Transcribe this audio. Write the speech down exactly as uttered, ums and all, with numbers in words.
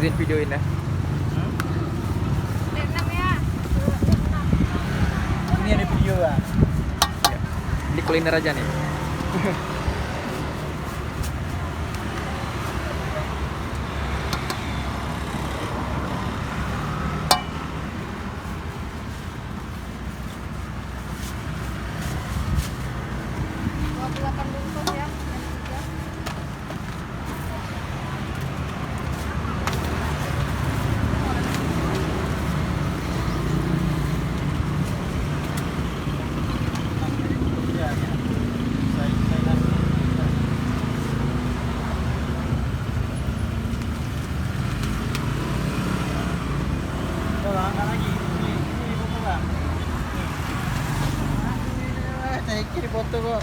Video ini. Ini ada video lah. Ya. Ini kuliner aja nih. Dua puluh delapan bungkus ya, yang tiga. Bang, angkat lagi. Ini, ini, ini, Bang. Ini, saya kira foto kok.